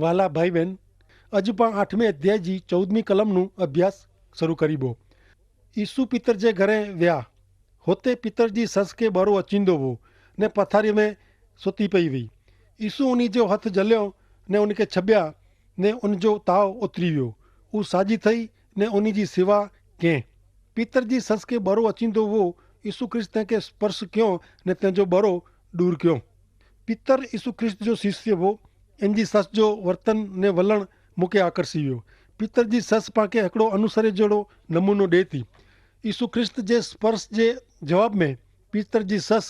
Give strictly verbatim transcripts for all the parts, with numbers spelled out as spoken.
વાલા ભાઈબેન, અજ પાં આઠમે અધ્યાય જી ચૌદમી કલમનું અભ્યાસ શરૂ કરીબો. ઈસુ પિતર જે ઘરે વ્યા. હોતે પિતર જી સસ કે બરો અચીંદો વો, ને પથારી મેં સોતી પઈ વઈ. ઈસુ ઉની જો હથ જલ્યો, ને ઉનકે છબ્યા, ને ઉનજો તાવ ઉતરી વ્યો. ઉસાજી થઈ, ને ઉની જી સેવા કેં. પિતર જી સસ કે બરો અચીંદો વો. ઈસુ ખ્રિસ્ત તેંકે સ્પર્શ ક્યો, ને તેંજો બરો દૂર ક્યો. પિતર ઈસુ ખ્રિસ્ત જો શિષ્ય વો. એનજી સસ જો વર્તન ને વલણ મુકે આકર્ષી વ્યો. પિતર જી સસ પાંકે હેકડો અનુસરે જેડો નમૂનો દેતી. ઈસુ ખ્રિસ્ત જે સ્પર્શ જે જવાબ મેં પિતર જી સસ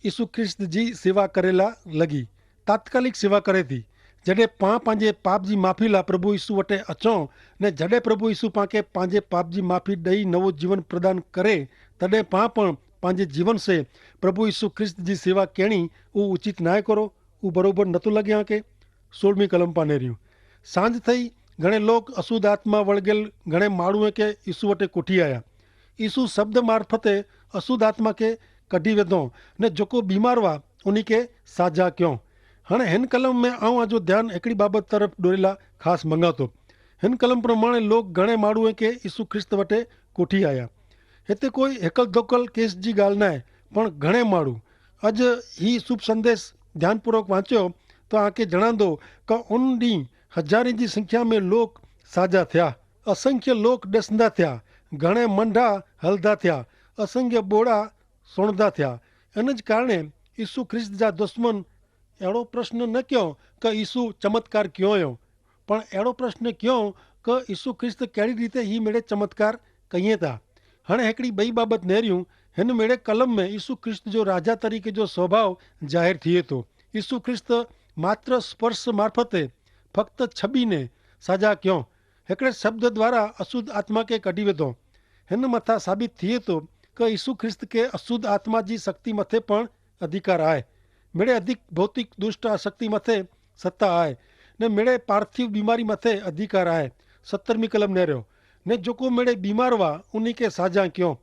ઈસુ ખ્રિસ્ત જી સેવા કરેલા લગી. તાત્કાલિક સેવા કરે થી. જડે પાં પાંજે પાપ જી માફી લા પ્રભુ ઈસુ વટે અચો, ને જડે પ્રભુ ઈસુ પાંકે પાંજે પાપ જી માફી દઈ નવો જીવન પ્રદાન કરે, તદે પાં પણ પાંજે જીવન સે પ્રભુ ઈસુ ખ્રિસ્ત જી સેવા કેણી ઉં ઉચિત નાય કરો? ઉં બરોબર નતું લગ્યા કે? સોળમી કલમ પાને રહ્યું. સાંજ થઈ. ઘણે લોક અશુદ્ધ આત્મા વળગેલ ઘણે માણુએ કે ઈસુ વટે કોઠી આયા. ઈસુ શબ્દ મારફતે અશુદ્ધ આત્મા કે કઢી વેધો, ને જોકો બીમાર વા ઉની કે સાજા ક્યો. હણે હેન કલમ મેં આઉં આજો ધ્યાન એકડી બાબત તરફ ડોરેલા ખાસ મંગાતો. હેન કલમ પ્રમાણે લોક ઘણે માણુએ કે ઈસુ ખ્રિસ્ત વટે કોઠી આયા. હેતે કોઈ હેકલ ધોકલ કેસ જી ગાલ નાય, પણ ઘણે માણુ. અજ હી શુભ સંદેશ ધ્યાનપૂર્વક વાંચ્યો, તો આકે જણાંદો કે ઉન દી હજારી જી સંખ્યા મેં લોક સાજા થ્યા, અસંખ્ય લોક ડસંદા થ્યા, ઘણે મંડા હલદા થ્યા, અસંખ્ય બોડા સોણદા થ્યા. એન જ કારણે ઈસુ ખ્રિસ્ત જા દુશ્મન એડો પ્રશ્ન ન ક્યો કે ઈસુ ચમત્કાર ક્યો યો, પણ એડો પ્રશ્ન ક્યો કે ઈસુ ખ્રિસ્ત કેડી રીતે હી મેડે ચમત્કાર કહિયે તા? હણે હેકડી બઈ બાબત નહર્યું. હેન મેડે કલમ મેં ઈસુ ખ્રિસ્ત જો રાજા તરીકે જો સ્વભાવ જાહેર થિયે તો. ઈસુ ખ્રિસ્ત માત્ર સ્પર્શ મારફતે ફક્ત છબી ને સાજા ક્યો, હેકડ઼ે શબ્દ દ્વારા અશુદ્ધ આત્મા કે કઢ઼ી વેધો. હેન મતા સાબિત થિયે તો કે ઈસુ ખ્રિસ્ત કે અશુદ્ધ આત્મા જી શક્તિ મતે પણ અધિકાર આય. મેડે અધિક ભૌતિક દુષ્ટ અશક્તિ મતે સત્તા આય, ને મેડે પાર્થિવ બીમારી મતે અધિકાર આય. સત્તરમી કલમ નેર્યો, ને જોકો મેડે બીમાર વા ઉની કે સાજા ક્યો.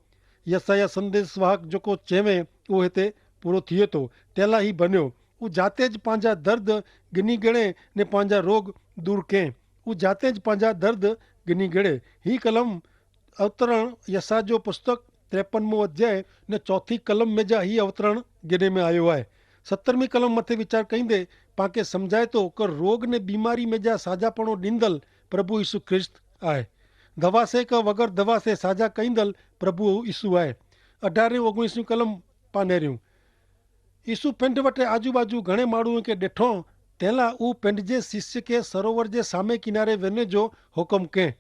યસાયા સંદેસવાહક જોકો ચેવે ઉહ હેતે પૂરો થિયે તો તેલા હી બન્યો. ઉહ જાતે જ પાંજા દર્દ ગિની ગણે ને પાંજા રોગ દૂર કેહ. ઉહ જાતે જ પાંજા દર્દ ગિની ગણે. હી કલમ અવતરણ યસાજો પુસ્તક ત્રેપન મો અધ્યાય ને ચોથી કલમ મેં જા હી અવતરણ ગિને મેં આયો હૈ. સત્તરમી કલમ મતે વિચાર કઈંદે પાંકે સમઝાય તો કે રોગ ને બીમારી મેં જા સાજા પણો દીંદલ પ્રભુ ઈસુ ખ્રિસ્ત આય. દવા સે કે વગર દવા સે સાજા કઈંદલ પ્રભુ ઈસુ આય. અઢારે ઓગણીસમી કલમ પાને રહ્યું. ઈસુ પેંધ વટે આજુબાજુ ઘણે માણું કે દેઠો. તેલા ઉં પેંધ જે શિષ્ય કે સરોવર જે સામે કિનારે વેને જો હુકમ કેહ.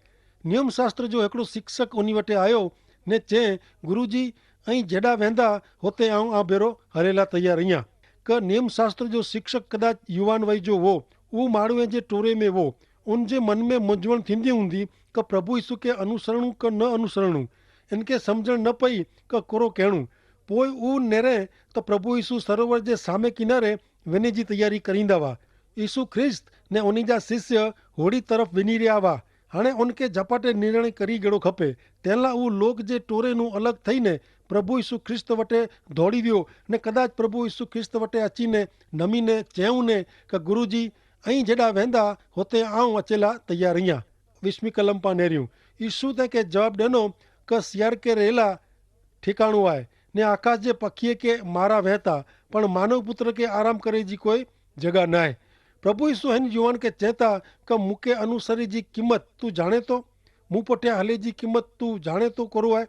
નિયમશાસ્ત્ર જો હેકડો શિક્ષક ઉની વટે આયો ને ચે, ગુરુજી, અહીં જેડા વેંદા હોતે આઉં આ ભેરો હરેલા તૈયાર રહ્યા. કે નિયમશાસ્ત્ર જો શિક્ષક કદાચ યુવાન વય જો વો, ઉં માણું જે ટોરે મેં વો, ઉન જે મન મેં મુંજવણ થીંદી હુંદી કે પ્રભુ ઈસુ કે અનુસરણું કે ન અનુસરણું? એનકે સમઝણ ન પઈ કે કોરો કહેણું? પોય ઉન નેરે તો પ્રભુ ઈસુ સરોવર જે સામે કિનારે વેને જી તૈયારી કરીંદા વા. ઈસુ ખ્રિસ્ત ને ઉની જા શિષ્ય હોડી તરફ વેની રહ્યા વા. હણે ઉનકે જપાટે નિર્ણય કરી ગેડો ખપે. તેલા ઉ લોક જે ટોરે નું અલગ થઈ ને પ્રભુ ઈસુ ખ્રિસ્ત વટે ધોડી વ્યો, ને કદાચ પ્રભુ ઈસુ ખ્રિસ્ત વટે અચી ને નમી ને ચેઉં ને કે ગુરુજી, અહીં જેડા વેંદા હોતે આઉં અચેલા તૈયાર રહ્યા. વિશ્મી કલમ પા નેર્યું. ઈસુ તે કે જવાબ દેનો કે સિયાર કે રહેલા ઠિકાણું આય, ને આકાશ જે પખીએ કે મારા વહેતા, પણ માનવ પુત્ર કે આરામ કરે જી કોઈ જગા નાય. પ્રભુ ઈસુ હેન યુવાન કે ચેતા કે મુકે અનુસરી જી કિંમત તું જાણે તો? મું પઠ્યા હલે જી કિંમત તું જાણે તો કરો આય?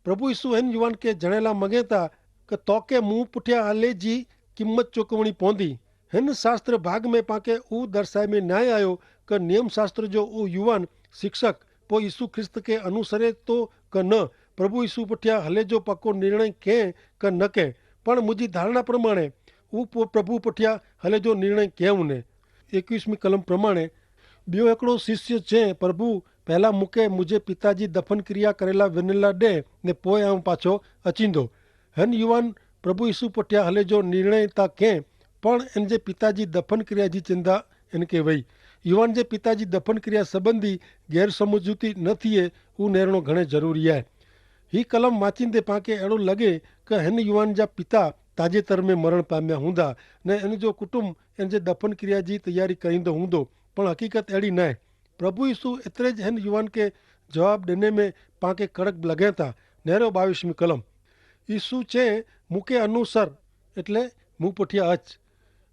પ્રભુ ઈસુ હેન યુવાન કે જણેલા મગેતા કે તો કે મું પઠ્યા હલે જી કિંમત ચોકવણી પોંધી. હેન શાસ્ત્ર ભાગ મેં પાંકે ઉં દર્શાય મેં નાય આયો કે નિયમશાસ્ત્ર જો ઉં યુવાન શિક્ષક પો ઈસુ ખ્રિસ્ત કે અનુસરે તો કે ન? પ્રભુ ઈસુ પઠ્યા હલે જો પકો નિર્ણય કેહ કે ન કેહ? પણ મુજી ધારણા પ્રમાણે ઉં પ્રભુ પઠ્યા હલે જો નિર્ણય કેહ ઉને. એકવીસમી કલમ પ્રમાણે, બ્યો એકડો શિષ્ય છે, પ્રભુ, પહેલા મુકે મુજે પિતાજી દફન ક્રિયા કરેલા વેનેલા દે, ને પોય આઉં પાછો અચીંદો. હેન યુવાન પ્રભુ ઈસુ પઠ્યા હલે જો નિર્ણય તા કેહ, પણ એન જે પિતાજી દફન ક્રિયા જી ચિંદા એન કે વય. યુવાન જે પિતાજી દફન ક્રિયા સંબંધી ગેરસમજૂતી ન થિયે, ઉનેરણો ઘણે જરૂરી આય. હી કલમ વાંચીંદે પાંકે એડો લગે કે હેન યુવાન જા પિતા તાજેતર મેં મરણ પામ્યા હુંદા, ને એન જો કુટુંબ એન જે દફન ક્રિયા જી તૈયારી કરીંદો હુંદો. પણ હકીકત એડી નાય. પ્રભુ ઈસુ એતરે જ હેન યુવાન કે જવાબ દેને મેં પાંકે કડક લગેતા. નેરો બાવીસમી કલમ. ઈસુ ચે, મુકે અનુસર, એટલે મું પઠિયા અચ.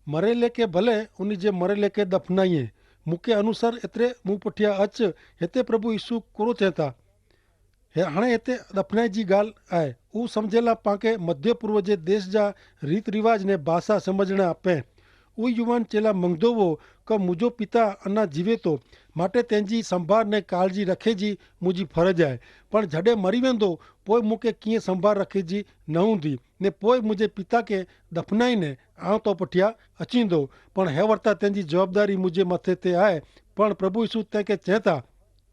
મરેલે કે ભલે ઉની જે મરેલે કે દફનાઈએ, મુકે અનુસર એતરે મું પઠિયા અચ. હેતે પ્રભુ ઈસુ કોરો ચેતા? હણે હેતે દફનાઈ જી ગાલ આય. ઉસમઝેલા પાંકે મધ્યપૂર્વ જે દેશ જા રીતરિવાજ ને ભાષા સમઝણા પૈં. ઉ યુવાન ચેલા મંગધો વો, કે મુજો પિતા અના જીવે તો, માટે તેની સંભાર ને કાળજી રખે જી મુજી ફરજ આય. પણ જડે મરી વેંદો, પોય મુકે કિંય સંભાર રખે જી નહુંદી, ને પોય મુજે પિતા કે દફનાઈ ને આવ તો પઠ્યા અચીંદો. પણ હે વર્તા તેની જવાબદારી મુજે મતે તે આય. પણ પ્રભુ ઈસુ તેંકે ચેંતા,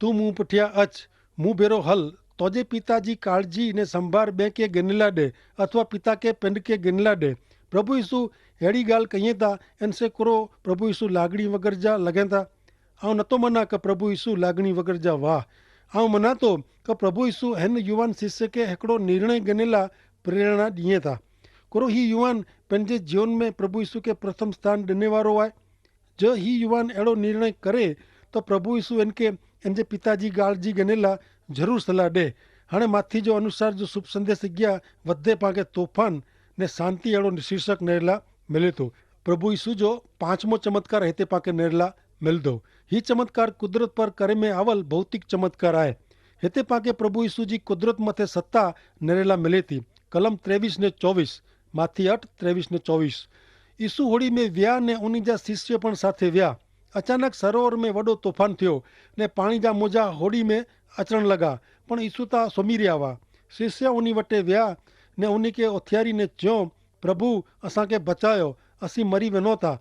તું મું પઠ્યા અચ, મું ભેરો હલ. તોજે પિતા જી કાળજી ને સંભાર બેંકે ગનેલા દે, અથવા પિતા કે પેંડ કે ગનેલા દે. પ્રભુ ઈસુ હેડી ગાલ કહિયે તા. એનસે કરો પ્રભુ ઈસુ લાગણી વગર જા લગેતા? આવ નતો મના કે પ્રભુ ઈસુ લાગણી વગર જા વાહ. આવ મના તો કે પ્રભુ ઈસુ હેન યુવાન શિષ્ય કે હેકડો નિર્ણય ગનેલા પ્રેરણા દિયે તા. કરો હી યુવાન પેનજે જીવન મેં પ્રભુ ઈસુ કે પ્રથમ સ્થાન દનેવારો આય. જો હી યુવાન એડો નિર્ણય કરે, તો પ્રભુ ઈસુ એન કે એન જે પિતા જી ગાળ જી ગનેલા જરૂર સલાહ દે. હણે માથી જો અનુસાર જો શુભ સંદેશ અગિયા વધે પાંકે તોફાન ને શાંતિ એડો શીર્ષક નેરેલા મેલે તો. પ્રભુ ઈસુ જો પાંચમો ચમત્કાર હેતે પાંકે નેરેલા મેલ દો. હી ચમત્કાર કુદરત પર કરે મેં આવલ ભૌતિક ચમત્કાર આય. હેતે પાંકે પ્રભુ ઈસુ જી કુદરત મતે સત્તા નેરેલા મેલે તી. કલમ ત્રેવીસ ને ચોવીસ, માથી અઠ ત્રેવીસ ને ચોવીસ. ઈસુ હોડી મેં વ્યા ને ઉની જા શિષ્ય પણ સાથે વ્યા. અચાનક સરોવર મેં વડો તોફાન થયો, ને પાણી જા મોજા હોડી મેં અચરણ લગા. પણ ઈસુ તા સોમી રહ્યા વા. શિષ્ય ઉની વટે વ્યા ને ઉની કે ઓથિયારી ને ચ્યો, પ્રભુ, અસાંકે બચાયો, અસી મરી વેનો તા.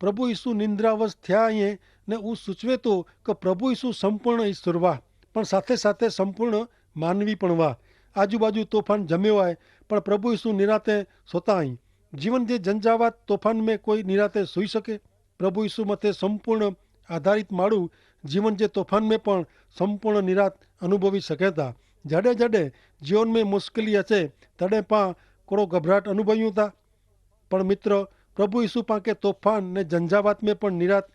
પ્રભુ ઈસુ નિંદ્રાવશ થયા અહીં. ને ઉસ સૂચવે તો કે પ્રભુ ઈસુ સંપૂર્ણ ઈસુરવા, પણ સાથે સાથે સંપૂર્ણ માનવી પણ વા. આજુબાજુ તોફાન જમ્યો આય, પણ પ્રભુ ઈસુ નિરાતે સોતા અહીં. જીવન જે જંજાવાત તોફાન મેં કોઈ નિરાતે સુઈ શકે? પ્રભુ ઈસુ મતે સંપૂર્ણ આધારિત માળું જીવન જે તોફાન મેં પણ સંપૂર્ણ નિરાત અનુભવી શકેતા. જડે જડે જીવન મેં મુશ્કેલી હશે, તડે પા કોડો ગભરાટ અનુભવ્યું તા. પણ મિત્ર, પ્રભુ ઈસુ પાંકે તોફાન ને જંજાવાત મેં પણ નિરાત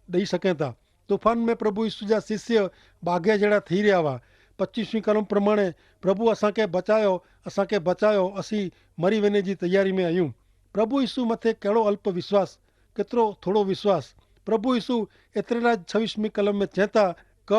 દઈ શકેતા. તોફાન મેં પ્રભુ ઈસુ જા શિષ્ય બાગ્યા જેડા થઈ રહ્યા વા. પચ્ચીસમી કલમ પ્રમાણે, પ્રભુ અસાંકે બચાયો, અસાંકે બચાયો, અસી મરી વેને જી તૈયારી મેં આયું. પ્રભુ ઈસુ મતે કેડો અલ્પ વિશ્વાસ, કેતરો થોડો વિશ્વાસ. પ્રભુ ઈસુ એતરેલા જ છવીસમી કલમ મેં ચેતા, ક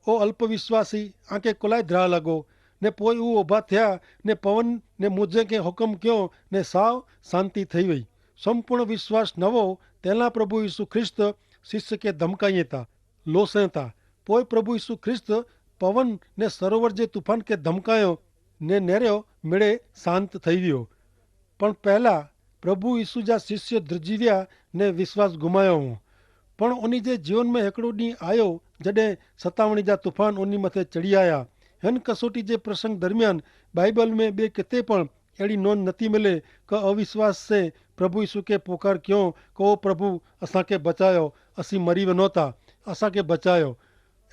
ઓ અલ્પ વિશ્વાસી, આંકે કોલાઈ ધ્રા લગો? ને પોય ઉ ઓભા થયા, ને પવન ને મુજે કે હુકમ ક્યો, ને સાવ શાંતિ થઈ વય. સંપૂર્ણ વિશ્વાસ નવો તેલા પ્રભુ ઈસુ ખ્રિસ્ત શિષ્ય કે ધમકાઈ તા, લોસે તા. પોય પ્રભુ ઈસુ ખ્રિસ્ત પવન ને સરોવર જે તુફાન કે ધમકાયો, ને નેર્યો મેળે શાંત થઈ વ્યો. પણ પહેલા પ્રભુ ઈસુ જા શિષ્ય ધ્રજીવ્યા ને વિશ્વાસ ગુમાયો હો. પણ ઉની જે જીવન મેં હેકડો દી આયો, જડે સતાવણી જા તુફાન ઉની મતે ચડી આયા. હેન કસોટી જે પ્રસંગ દરમિયાન બાઈબલ મેં બે કેતે પણ એડી નોંધ નથી મલે કે અવિશ્વાસ સે પ્રભુ ઈસુ કે પોકાર ક્યો કે ઓ પ્રભુ, અસાંકે બચાયો, અસી મરી વનો તા, અસાંકે બચાયો.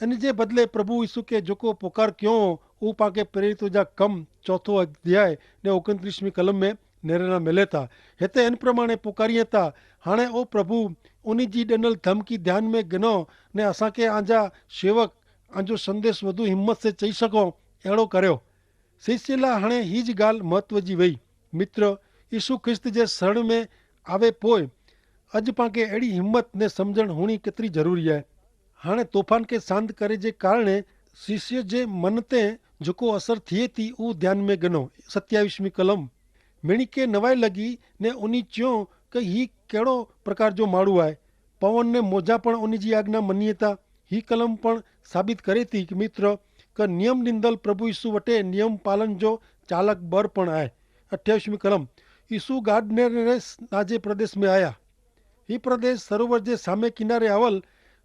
એન જે બદલે પ્રભુ ઈસુ કે જોકો પોકાર ક્યો, ઉપાકે પ્રેરિતો જા કમ ચોથો અધ્યાય ને ઓગણત્રીસમી કલમ મેં નેરેલા મેલેતા. હેતા એન પ્રમાણે પોકારિયે તા, હાણે ઓ પ્રભુ, ઉની જી ડેનલ ધમકી ધ્યાન મેં ગનો, ને અસાંકે આંજા સેવક આંજો સંદેસ વધુ હિંમત સે ચહી સકો એડો કર્યો. સિસિલા હણે હી જ ગાલ મહત્વ જી વય. મિત્ર, ઈસુ ખ્રિસ્ત જે સરળ મેં આવે પોય અજ પાંકે એડી હિંમત ને સમઝણ હોણી કેતરી જરૂરી હૈ? હાણે તોફાન કે શાંત કરે જે કારણે શિષ્ય જે મન તે જોકો અસર થિયે તી ઉં ધ્યાન મેં ગનો. સત્યાવિશ મી કલમ. મેણી કે નવાઈ લગી ને ઉની ચ્યો કે હી કેડો પ્રકાર જો માડૂ આય? પવન ને મોજા પણ ઉની જી આજ્ઞા મનીએ તા. હી કલમ પણ સાબિત કરે તી કે મિત્ર, કે નિયમ નિંદલ પ્રભુ ઈસુ વટે નિયમ પાલન જો ચાલક બર પણ આય. અઠ્યાવિશ મી કલમ. ઈસુ ગાર્ડનેરેસ નાજે પ્રદેશ મેં આયા. હી પ્રદેશ સરોવર જે સામે કિનારે આવલ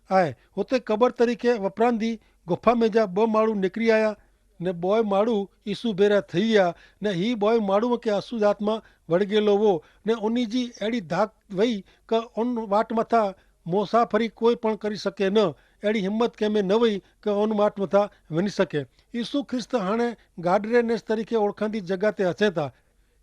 આય. હોતે કબર તરીકે વપરાંદી ગોફા મેં જા બહ માડૂ નેકરી આયા, ને બોય માડૂ ઈસુ ભેરા થઈ વ્યા. ને હી બોય માડૂ કે અસુજાતમાં વડગેલો વો, ને ઉની જી એડી ધાક વય કે ઉન વાટ મથા મોસાફરી કોઈ પણ કરી શકે ન. એડી હિંમત કે મેં ન વય કે ઉન વાટ મથા વની શકે. ઈસુ ખ્રિસ્ત હાણે ગાડરેનેસ તરીકે ઓળખાંદી જગા તે હસેતા.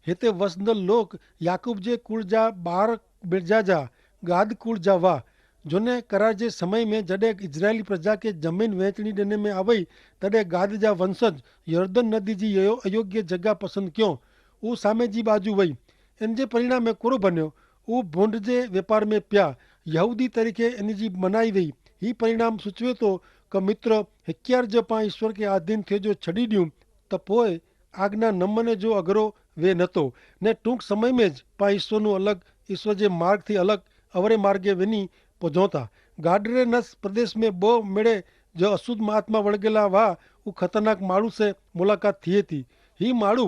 હેતે વસંદલ લોક યાકૂબ જે કુળ જા બાર મિર્જા જા ગાદ કુળ જા વા. જોને કરાર જે સમય મેં જડે ઇઝરાયેલી પ્રજા કે જમીન વહેંચણી દેને મેં આવય, તદે ગાદ જા વંશજ યર્દન નદી જી અયોગ્ય જગ્યા પસંદ ક્યો. ઉહ સામે જી બાજુ વય. એન જે પરિણામે કોરો બન્યો? ઉહ ભોંડ જે વેપાર મેં પ્યા. યહૂદી તરીકે એની જી મનાઈ વય. હી પરિણામ સૂચવે તો કે મિત્ર, હેક્યાર જે પાં ઈશ્વર કે આધીન થે જો છડી દ્યું, તો પોય આગના નમન જો અગરો વે નતો. ને ટૂંક સમય મેં જ પાં ઈસ્વરનું અલગ, ઈસ્વર જે માર્ગ થી અલગ અવરે માર્ગે વેની પજોતા. ગાડરેનસ પ્રદેશ મેં બહ મેળે જે અશુદ્ધ આત્મા વળગેલા વા ઉં ખતરનાક માળુ સે મુલાકાત થિયે તી. હી માળુ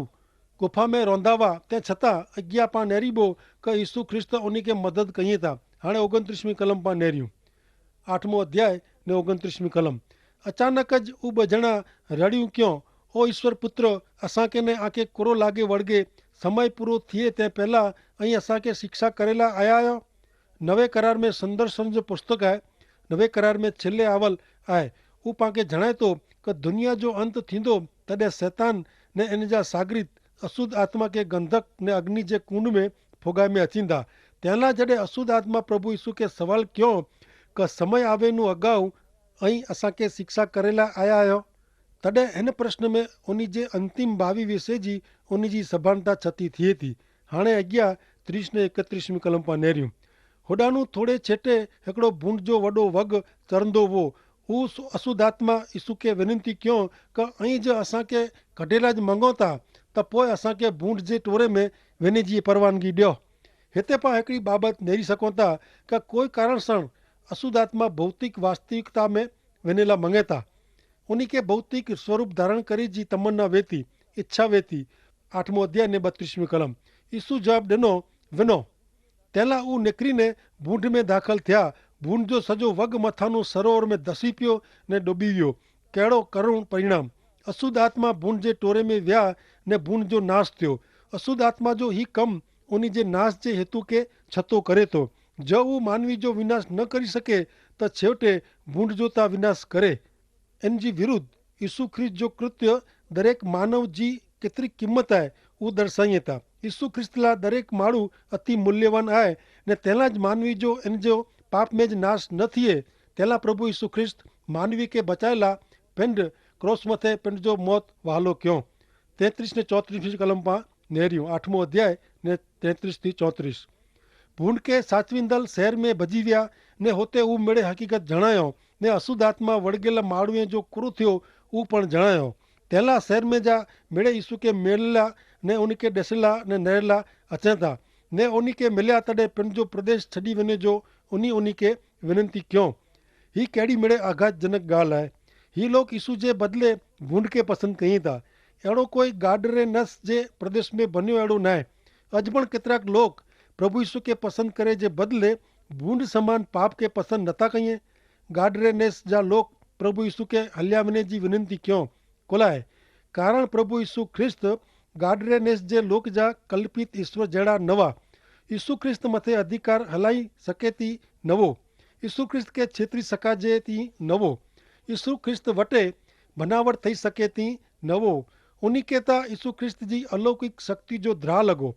ગુફા મેં રોંધાવા તે છતાં અજ્ઞા પાં નેરી બો કે ઈસુ ખ્રિસ્ત ઓની કે મદદ કહિયે તા. હાણે ઓગણત્રીસમી કલમ પાં નેર્યું. આઠમો અધ્યાય ને ઓગણત્રીસમી કલમ. અચાનક જ ઉબજણા રડ્યું ક્યો, ઓ ઈસ્વર પુત્ર, અસાંકે ને આંકે કોરો લાગે વળગે? સમય પૂરો થિયે તે પહેલા અહીં અસાંકે શિક્ષા કરેલા આયા? નવે કરાર મેં સંદર્શન જો પુસ્તક આય. નવે કરાર મેં છેલ્લે આવલ આય. ઉપાંકે જણાયતો કે દુનિયા જો અંત થીંદો, તદે સૈતાન ને એન જા સાગરિત અશુદ્ધ આત્મા કે ગંધક ને અગ્નિ જે કુંડ મેં ફોગાઈ મેં અચીંદા. તેના જડે અશુદ્ધ આત્મા પ્રભુ ઈસુ કે સવાલ ક્યો કે સમય આવેનું અગાઉ અહીં અસાંકે શિક્ષા કરેલા આયા હો? તદે હેન પ્રશ્ન મેં ઓની જે અંતિમ ભાવિ વિશે જી ઓની જી સભાનતા છતી થિયે તી. હાણે અગિયા ત્રીસ ને એકત્રીસમી કલમ પા નેર્યું. હોડાનું થોડે છેટે હેકડો ભૂંડ જો વડો વગ ચરંદો વો. ઉસ અશુદ્ધાત્મા ઈસુ કે વિનંતી ક્યો કે અહીં જ અસાંકે કઢેલા જ મંગોતા, તો પોય અસાંકે ભૂંડ જે ટોરે મેં વેને જી પરવાનગી ડ્યો. હેતે પા હેકડી બાબત નેરી સકોતા કે કોઈ કારણસણ અશુદ્ધાત્મા ભૌતિક વાસ્તવિકતા મેં વેનેલા મંગેતા. ઉની કે ભૌતિક સ્વરૂપ ધારણ કરી જી તમન્ના વેતી, ઇચ્છા વેતી. આઠમો અધ્યાય ને બત્રીસમી કલમ. ઈસુ જવાબ દેનો, વિનો. તેલા ઉં નેકરી ને ભૂંડ મેં દાખલ થયા. ભૂંડ જો સજો વગ મથાનો સરોવર મેં દસી પ્યો ને ડોબી વ્યો. કહેડો કરુણ પરિણામ. અશુદ્ધ આત્મા ભૂંડ જે ટોરે મેં વ્યા ને ભૂંડ જો નાશ થયો. અશુદ્ધ આત્મા જો હી કમ ઉની જે નાશ જે હેતુ કે છતો કરે તો. જો ઉં માનવી જો વિનાશ ન કરી શકે, તો છેવટે ભૂંડ જો તા વિનાશ કરે. એન જી વિરુદ્ધ ઈસુ ખ્રિસ્ત જો કૃત્ય દરેક માનવ જી કેતરી કિંમત આય, ઉં દર્શાઈ તા. ઈસુ ખ્રિસ્તલા દરેક માળુ અતિ મૂલ્યવાન આય. ને તેલા જ માનવી જો એન જો પાપ મેં જ નાશ ન થિયે, તેલા પ્રભુ ઈસુ ખ્રિસ્ત માનવી કે બચાયેલા પેંડ ક્રોસ મતે પેંડ જો મોત વહાલો ક્યો. તેત્રીસ ને ચોત્રીસ કલમ પા નેર્યું. આઠમો અધ્યાય ને તેત્રીસ થી ચોત્રીસ. ભૂંડ કે સાચવીંદલ શહેર મેં ભજી વ્યા, ને હોતે ઉં મેળે હકીકત જણાયો, ને અશુદ્ધાત્મા વળગેલા માળુએ જો કુરુ થયો, ઉં પણ જણાયો. તેલા શહેર મેં જા મેળે ઈસુ કે મેળેલા ને ઉની કે ડેસેલા ને નરેલા અચેતા, ને ઉની કે મેલ્યા તડે પણ જો પ્રદેશ છડી વેને જો ઉની ઉની કે વિનંતી ક્યો. હી કહેડી મેળે આઘાતજનક ગાલ હૈ. હી લોક ઈસુ જે બદલે ભૂંડ કે પસંદ કહીં તા. એડો કોઈ ગાડરેનસ જે પ્રદેશ મેં બન્યો એડો નાય. અજ પણ કેતરાક લોક પ્રભુ ઈસુ કે પસંદ કરે જે બદલે ભૂંડ સમાન પાપ કે પસંદ નતા કહિએ. ગાડરેનેસ જા લોક પ્રભુ ઈસુ કે હલ્યાવને જી વિનંતી ક્યો. કોલાએ કારણ પ્રભુ ઈસુ ખ્રિસ્ત ગાડરેનેસ જે લોક જા કલ્પિત ઈસ્વર જેડા નવા. ઈસુ ખ્રિસ્ત મતે અધિકાર હલાઈ શકેતી નવો. ઈસુ ખ્રિસ્ત કે છેતરી શકાજેતી નવો. ઈસુ ખ્રિસ્ત વટે ભનાવટ થઈ શકેતી નવો. ઉની કેતા ઈસુ ખ્રિસ્ત જી અલૌકિક શક્તિ જો ધ્રા લગો.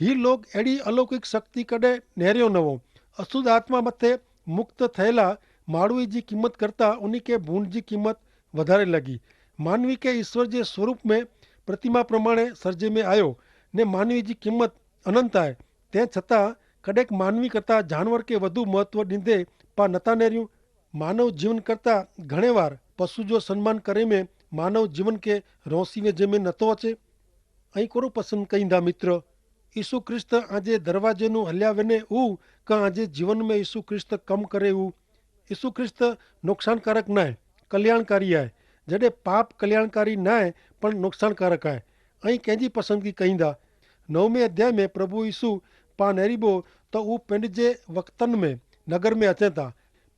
હી લોગ એડી અલૌકિક શક્તિ કડે નેર્યો નવો. અશુદ્ધ આત્મા મતે મુક્ત થયેલા માળવી જી કિંમત કરતા ઉની કે ભૂંડ જી કિંમત વધારે લગી. માનવી કે ઈસ્વર જે સ્વરૂપ મેં પ્રતિમા પ્રમાણે સર્જે મેં આયો, ને માનવી જી કિંમત અનંત આય. તે છતાં કડેક માનવી કરતા જાનવર કે વધુ મહત્વ દીધે પા નતા નેર્યું. માનવ જીવન કરતા ઘણે વાર પશુ જો સન્માન કરે મેં માનવ જીવન કે રોંસી મેં જેમે નતો અચે. અહીં કોરો પસંદ કઈંદા મિત્ર? ઈસુ ખ્રિસ્ત આજે દરવાજેનું હલ્યા વેને ઉવ કા આજે જીવન મેં ઈસુ ખ્રિસ્ત કમ કરે ઉવ? ઈસુ ખ્રિસ્ત નોકસાનકારક નાય, કલ્યાણકારી આય. જડે પાપ કલ્યાણકારી નાય પણ નોકસાનકારક આય. અહીં કૈંજી પસંદગી કહીંદા? નવમે અધ્યાય મેં પ્રભુ ઈસુ પા નેરીબો તો ઉપ પેંડ જે વક્તન મેં નગર મેં અચેતા.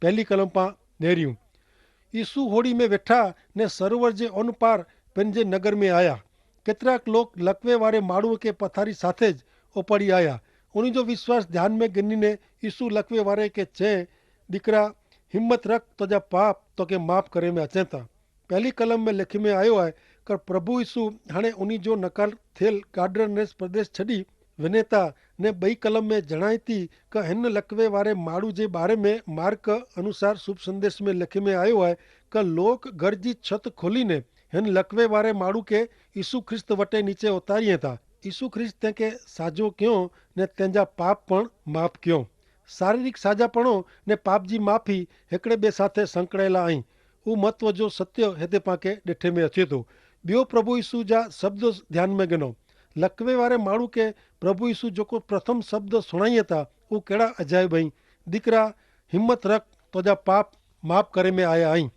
પહેલી કલમ પા નેર્યું. ઈસુ હોડી મેં વેઠા ને સરોવર જે અનુપાર પેંડ જે નગર મેં આયા. કેતરાક લોક લકવે વારે માળુઓ કે પથારી સાથે જ ઓપાડી આયા. ઉની જો વિશ્વાસ ધ્યાન મેં ગની ને ઈસુ લકવે વારે કે ચે, દીકરા, હિંમત રખ, તો જા પાપ તો કે માફ કરે મેં અચેતા. પહેલી કલમ મેં લેખી મેં આયો હૈ કે પ્રભુ ઈસુ હણે ઉની જો નકાર થેલ ગાડરેનેસ પ્રદેશ છડી વેનેતા ને બઈ કલમ મેં જણાયતી કે હેન લકવે વારે માડૂ જે બારે મેં માર્ક અનુસાર શુભ સંદેશ મેં લખી મેં આયો હૈ કે લોક ઘર જી છત ખોલી ને હેન લકવે વારે માડૂ કે ઈસુ ખ્રિસ્ત વટે નીચે ઉતારી હતા. ઈસુ ખ્રિસ્ત તેંકે સાજો ક્યો ને તેંજા પાપ પણ માફ ક્યો. શારીરિક સાજા પણો ને પાપ જી માફી હેકડ઼ે બે સાથે સંકળાયેલા અહીં. ઉં મહત્વ જો સત્ય હેદે પાંકે ડેઠે મેં અચેતો. બ્યો પ્રભુ ઈસુ જા શબ્દો ધ્યાન મેં ગનો. લકવે વારે માણૂ કે પ્રભુ ઈસુ જોકો પ્રથમ શબ્દો સુણાઈ હતા ઉં કેડા અજાયબ અહીં, દીકરા, હિંમત રખ, તોજા પાપ માફ કરે મેં આયા અહીં.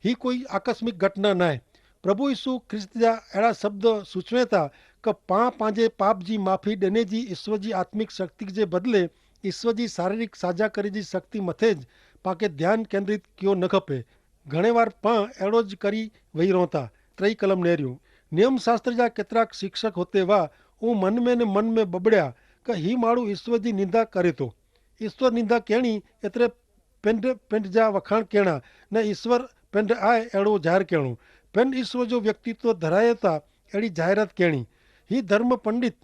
હી કોઈ આકસ્મિક ઘટના નાય. પ્રભુ ઈસુ ખ્રિસ્ત જા એડા શબ્દો સૂચવે તા કે પાં પાંજે પાપ જી માફી દેને જી ઈસવ જી આત્મિક શક્તિ જે બદલે ઈસવ જી શારીરિક સાજા કરે જી શક્તિ મતે જ પાંકે ધ્યાન કેન્દ્રિત કિયો ન ખપે. ઘણે વાર પાં એડો જ કરી વહી રોતા. ત્રય કલમ નેર્યું. નિયમશાસ્ત્ર જા કેતરાક શિક્ષક હોતે વા ઉં મન મેં ને મન મેં બબડ્યા કે હી માણૂ ઈસવ જી નિંદા કરે તો. ઈસવ નિંદા કહેણી એતરે પેંધ પેંધ જા વખાણ કહેણા ને ઈસવ પેંધ આય એડો જાહેર કહેણો. પેંધ ઈસવ જો વ્યક્તિત્વ ધરાયતા એડી જાહેરાત કહેણી. હી ધર્મ પંડિત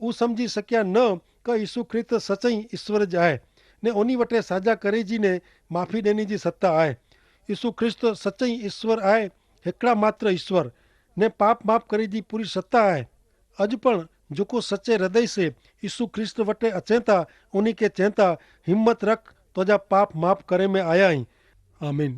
ઉસમજી શક્યા ન કે ઈસુ ખ્રિસ્ત સચઈ ઈસ્વર જ આય ને ઓની વટે સાજા કરે જી ને માફી દેની જી સત્તા આય. ઈસુ ખ્રિસ્ત સચઈ ઈસ્વર આય, હેકડા માત્ર ઈસ્વર ને પાપ માફ કરે જી પૂરી સત્તા આય. અજ પણ જોકો સચે હૃદય સે ઈસુ ખ્રિસ્ત વટે અચેતા ઓની કે ચેતા, હિંમત રખ, તોજા પાપ માફ કરે મેં આયા હી. આમીન.